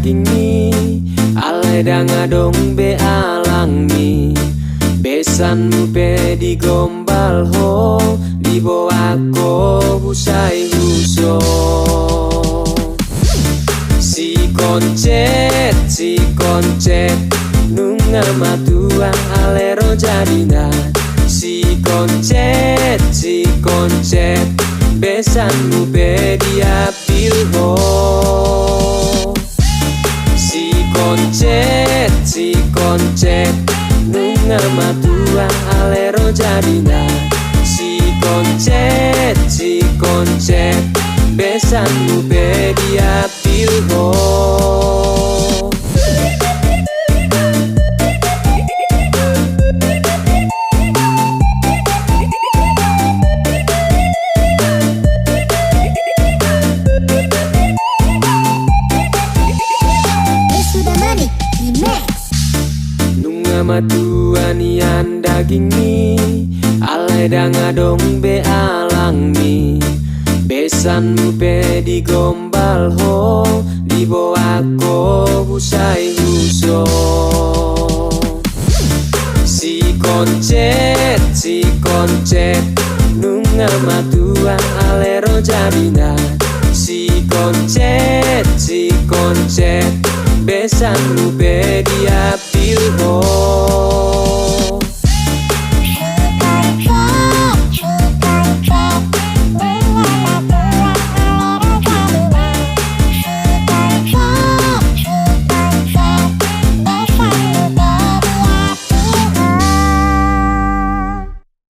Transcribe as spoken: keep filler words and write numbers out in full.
dagingmi, alai ndang adong be alangmi. Besanmu pe digombal ho, diboan ho husai huso. Si Koncet, si Koncet, nunga matua ale ro jadina. Si Koncet, si Koncet, besanmu pe diapil ho. Si Koncet, si Koncet, nunga matua ale ro jadina. Si Koncet, si Koncet, besanmu pe diapil ho. Nunga matua nian dagingmi, alai ndang adong be alangmi. Besanmu pe digombal ho, diboan ho husai huso. Si Koncet, si Koncet, nunga matua ale ro jadina. Si Koncet, si Koncet, besanmu pe diapil ho.